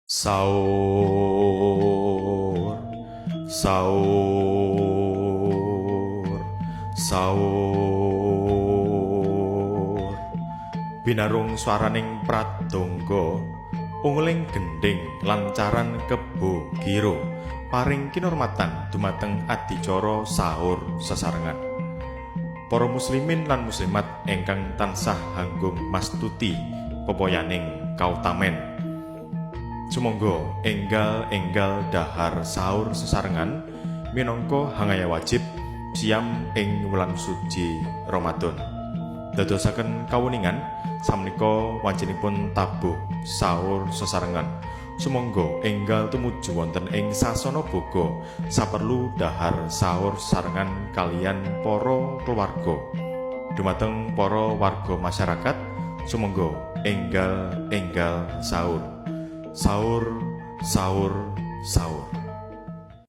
Saur, saur, saur. Binarung swaraning pradonga, unguling gendhing lancaran kebo giro paring kinurmatan dumateng adicara sahur sesarengan. Para muslimin lan muslimat ingkang tansah hanggung mastuti pepoyaning kautamen. Sumangga enggal-enggal dahar sahur sesarengan minangka hangaya wajib siam ing wulan suci Ramadan. Dadosaken kawuningan samenika wancinipun tabuh sahur sesarengan. Sumangga enggal tumuju wonten ing sasana boga saperlu dahar sahur sesarengan kaliyan para keluarga. Dumateng para warga masyarakat, sumangga enggal-enggal sahur. Sahur, sahur, sahur.